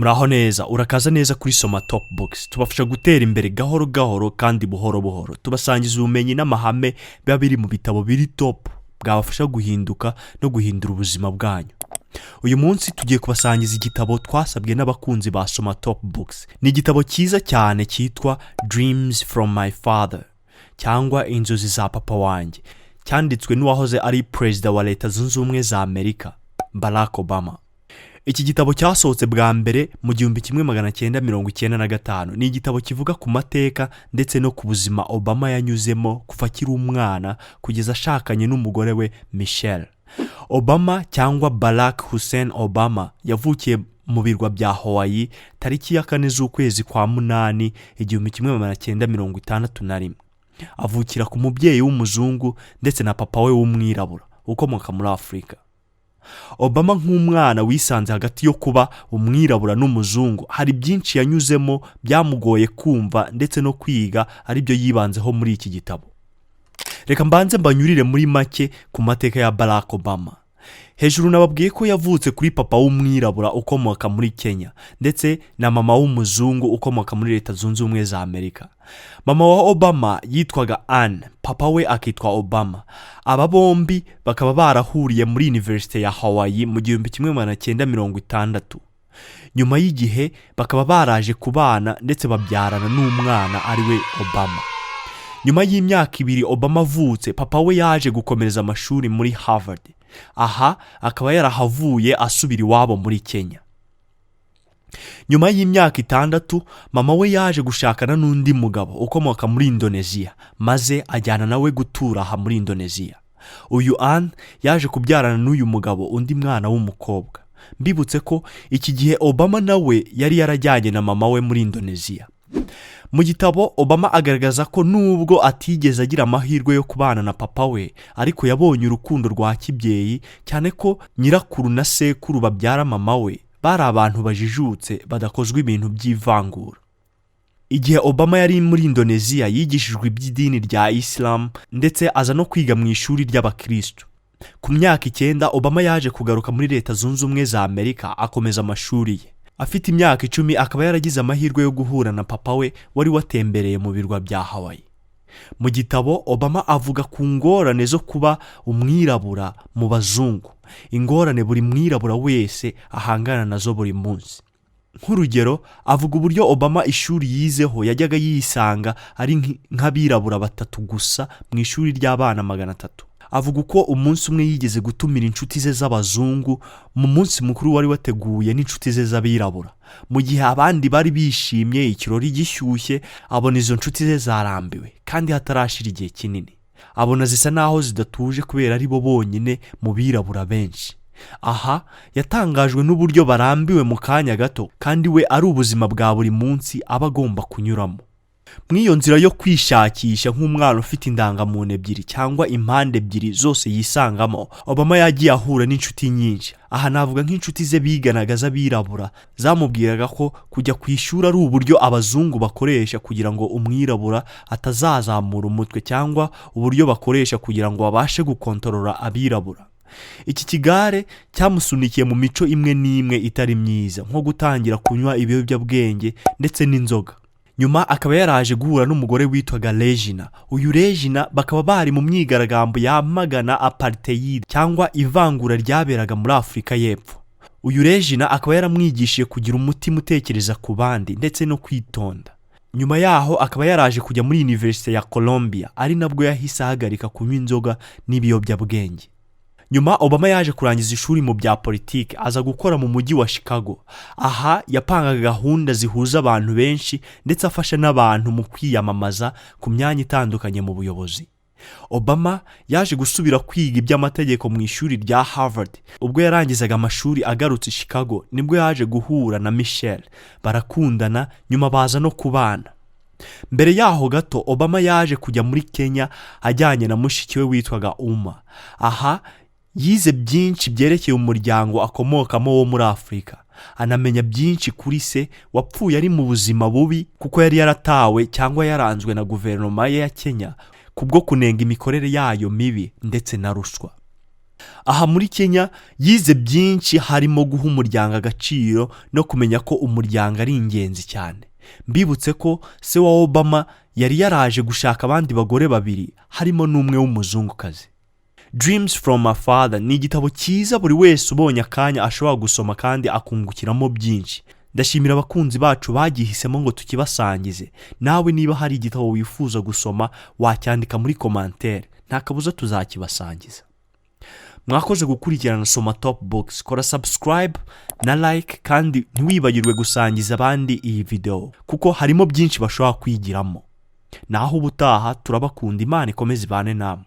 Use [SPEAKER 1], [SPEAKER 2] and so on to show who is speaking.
[SPEAKER 1] Muraho neza, urakaza neza kuri Soma Top Books. Tubafasha gutera imbere gahoro gahoro kandi buhoro buhoro. Tubasangiza ubumenyi n'amahame biba biri mu bitabo biri top, bwabafasha guhinduka no guhindura ubuzima bwanyu. Uyu munsi tugiye kubasangiza igitabo twasabwe n'abakunzi ba Soma Top Books. Ni igitabo cyiza cyane cyitwa Dreams from My Father, cyangwa Inzozi za Papa Wanjye, cyanditswe n'uwahoze ari Perezida wa Leta Zunze Ubumwe za Amerika, Barack Obama. Iki gitabo cyasohotse bwa mbere mu 1995. Ni igitabo kivuga ku mateka ndetse no ku buzima Obama yanyuzemo kuva akiri umwana kugeza ashakanye n'umugore we Michelle. Obama, cyangwa Barack Hussein Obama, yavukiye mu birwa bya Hawaii tariki ya 4 z'ukwezi kwa 8, 1961. Avukira ku mubyeyi w'umuzungu ndetse na papa we w'umwirabura ukomoka muri Afurika. Obama nk'umwana wisanze hagati yo kuba umwirabura n'umuzungu, hari byinshi yanyuzemo byamugoye kumva ndetse no kwiga, aribyo yibanzeho muri iki gitabo. Reka mbanze mbanyurire muri make ku mateka ya Barack Obama. Hejuru nababwiye ko yavutse kuri papa w'umwirabura ukomoka muri Kenya ndetse na mama w'umuzungu ukomoka muri Leta Zunze Ubumwe za Amerika. Mama wa Obama yitwaga Anne, papa we akitwa Obama. Aba bombi bakaba barahuriye muri Univerisite ya Hawaii mu 1960. Nyuma y'igihe bakaba baraje kubana ndetse babyarana n'umwana, ari we Obama. Nyuma y'imyaka 2 Obama avutse, papa we yaje gukomereza amashuri muri Harvard. Aha akaba yarahavuye asubira iwabo muri Kenya. Nyuma y'imyaka 6, mama we yaje gushakana n'undi mugabo ukomoka muri Indoneziya, maze ajyana nawe gutura aha muri Indoneziya. Uyu Anne yaje kubyarana n'uyu mugabo undi mwana w'umukobwa. Mbibutse ko iki gihe Obama nawe yari yarajyanye na mama we muri Indoneziya. Mu gitabo, Obama agaragaza ko nubwo atigeze agira amahirwe yo kubana na papa we, ariko yabonye urukundo rwa kibyeyi, cyane ko nyirakuru na sekuru babyara mama we bari abantu bajijutse, badakozwa ibintu by'ivangura. Igihe Obama yari muri Indoneziya, yigishijwe iby'idini rya Isilamu ndetse aza no kwiga mu ishuri ry'abakirisitu. Ku myaka 9, Obama yaje kugaruka muri Leta Zunze Ubumwe za Amerika, akomeza amashuri ye. Afite imyaka 10, akaba yaragize amahirwe yo guhura na papa we wari watembereye mu birwa bya Hawaii. Mu gitabo, Obama avuga ku ngorane zo kuba umwirabura mu bazungu, ingorane buri mwirabura wese ahangana nazo buri munsi. Nk'urugero, avuga uburyo Obama ishuri yizeho yajyaga yisanga ari nk'abirabura batatu gusa mu ishuri ry'abana 300. Avuga uko umunsi umwe yigeze gutumira inshuti ze z'abazungu mu munsi mukuru wari wateguye n'inshuti ze z'abirabura. Mu gihe abandi bari bishimye, ikirori gishyushye, abona izo nshuti ze zarambiwe, kandi hatarashira igihe kinini. Abona zisa naho zidatuje kubera ari bo bonyine mu birabura benshi. Aha yatangajwe n'uburyo barambiwe mu kanya gato, kandi we ari ubuzima bwa buri munsi aba agomba kunyuramo. Muri iyo nzira yo kwishakisha nk'umwana ufite indangamuntu ebyiri cyangwa impande ebyiri zose yisangamo, Obama yagiye ahura n'inshuti nyinshi. Aha navuga nk'inshuti ze biganaga z'abirabura zamubwiraga ko kujya ku ishuri ari uburyo abazungu bakoresha kugira ngo umwirabura atazazamura umutwe, cyangwa uburyo bakoresha kugira ngo babashe gukontorora abirabura. Iki kigare cyamusunikiye mu mico imwe n'imwe itari myiza, nko gutangira kunywa ibiyobyabwenge ndetse n'inzoga. Nyuma akaba yaraje guhura n'umugore witwaga Regina. Uyu Regina bakaba bari mu myigaragambyo yamagana apartheid, cyangwa ivangura ryaberaga muri Afurika y'Epfo. Uyu Regina akaba yaramwigishije kugira umutima utekereza ku bandi ndetse no kwitonda. Nyuma yaho akaba yaraje kujya muri Univerisite ya Columbia, ari nabwo yahise ahagarika kunywa inzoga n'ibiyobyabwenge. Nyuma Obama yaje kurangiza ishuri mu bya politiki, aza gukora mu mujyi wa Chicago. Aha yapangaga gahunda zihuza abantu benshi ndetse afasha n'abantu mu kwiyamamaza ku myanya itandukanye mu buyobozi. Obama yaje gusubira kwiga iby'amategeko mu ishuri rya Harvard. Ubwo yarangizaga amashuri agarutse i Chicago, nibwo yaje guhura na Michelle, barakundana, nyuma baza no kubana. Mbere yaho gato, Obama yaje kujya muri Kenya ajyanye na mushiki we witwaga Uma. Aha yize byinshi byerekeye umuryango akomokamo wo muri Afurika, anamenya byinshi kuri se wapfuye ari mu buzima bubi, kuko yari yaratawe cyangwa yaranzwe na guverinoma ye ya Kenya kubwo kunenga imikorere yayo mibi ndetse na ruswa. Aha muri Kenya yize byinshi, harimo guha umuryango agaciro no kumenya ko umuryango ari ingenzi cyane. Mbibutse ko se wa Obama yari yaraje gushaka abandi bagore babiri, harimo n'umwe w'umuzungukazi. Dreams from My Father ni igitabo cyiza buri wese ubonye akanya ashobora gusoma kandi akungukiramo byinshi. Ndashimira abakunzi bacu bagihisemo ngo tukibasangize. Nawe niba hari igitabo wifuza gusoma, wacyandika muri commentaire, nta kabuza tuzakibasangiza. Mwakoze gukurikirana Soma Top Books. Kora subscribe na like, kandi ntiwibagirwe gusangiza abandi iyi video kuko harimo byinshi bashobora kwigiramo. Naho ubutaha, turabakunda. Imana ikomeze ibane namwe.